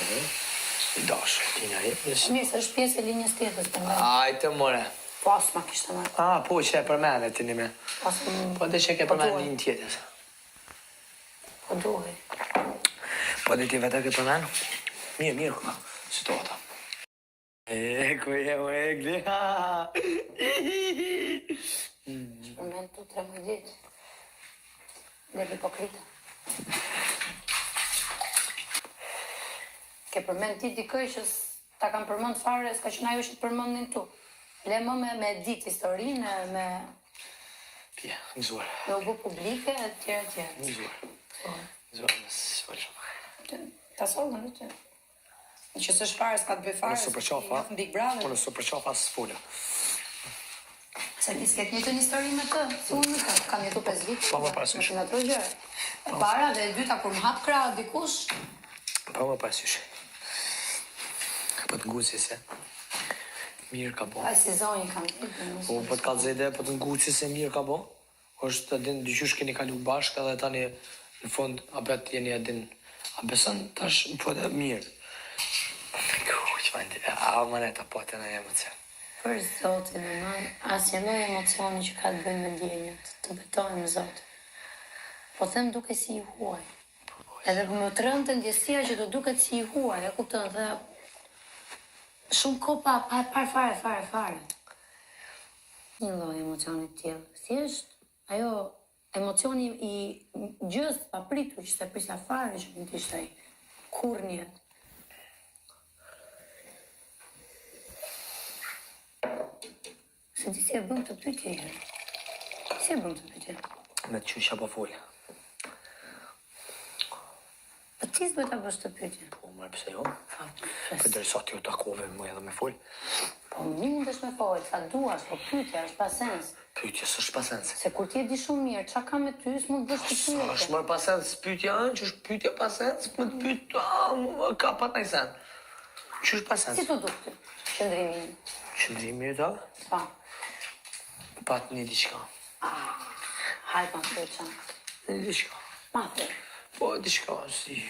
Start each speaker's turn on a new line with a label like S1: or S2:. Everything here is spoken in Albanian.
S1: I dashur, ti na jep një
S2: Mirë, se është pjesë e linjës tjetër, prandaj.
S1: Ajde more.
S2: Po as ma kishte marrë.
S1: Ah, po që e përmende ti një me.
S2: As më...
S1: Po dhe që ke
S2: Po
S1: përmend
S2: duhej.
S1: linjë tjetër.
S2: Po duhej.
S1: Po dhe ti vetë ke përmend? Mirë, mirë, ka situata. E, ku je, mo Egli?
S2: Përmend tu tre muaj ditë. Dhe hipokrita. Ke përmend ti dikë që ta kam përmend fare, s'ka qenë ajo që të përmendin tu. Le më me, me ditë historinë, me,
S1: Pje, gëzuar.
S2: me u bë publike, e tjera, e tjera.
S1: Gëzuar.
S2: Po.
S1: Gëzuar, mos fol shumë.
S2: Ta sollën në ty. Që s'është fare, s'ka të bëj fare.
S1: Unë s'u përqafa.
S2: s'ke njoh Big Brother.
S1: Unë s'u përqafa s'fola.
S2: Se ti s'ke të njëjtën histori me të, si unë me të. Kam jetu 5 vite.
S1: Po, më parasysh.
S2: Më ato gjëra. E para dhe e dyta kur më hap krahët dikush,
S1: Po më parasysh. Po të nguci se mirë ka bo.
S2: ai si zonjë kam ditë.
S1: Po po të kallzoj dhe po të nguci se mirë ka bo. Është e din dyqysh keni kalu bashkë edhe tani në fund apet jeni e din. A beson tash po dhe mirë. Ku çfarë? A më ne ta po të në emocion.
S2: Për zotin e man, asnjë lloj emocioni që ka të bëjë me ndjenjat, të betohem në Zot. Po them duke si i huaj. Edhe më trënte ndjesia që do duket si i huaj, e kupton, dhe shumë kohë pa pa e parë fare fare fare. Një lloj emocioni të tillë. Thjesht ajo emocioni i gjës papritur që s'e prisja fare që mund të ishte ai. Kurrë në jetë. Se di si e bën këtë pyetje herë. Si e bën këtë pyetje?
S1: Me të qysha po fol.
S2: Po ti s'duhet ta bësh këtë pyetje.
S1: Po më pse jo?
S2: Po,
S1: Për derisa ti u takove më edhe me fol.
S2: Po mundesh me fol, sa duash, po pyetja është pa sens.
S1: Pyetja s'është pa sens.
S2: Se kur ti e di shumë mirë çka ka me ty, s'mund të bësh këtë
S1: Sa
S2: pyetje.
S1: është mërë pa sens pyetja ënë, që është pyetja pa sens, më të pyet, a, më ka pa taj sen. Që është pa sens?
S2: Si t'u duk ty? Qëndrimi im.
S1: Qëndrimi yt, a?
S2: Po.
S1: Pat një diçka.
S2: Ah, hajt ma thuaj ça.
S1: Një diçka.
S2: Ma thuaj.
S1: Po, diçka, si...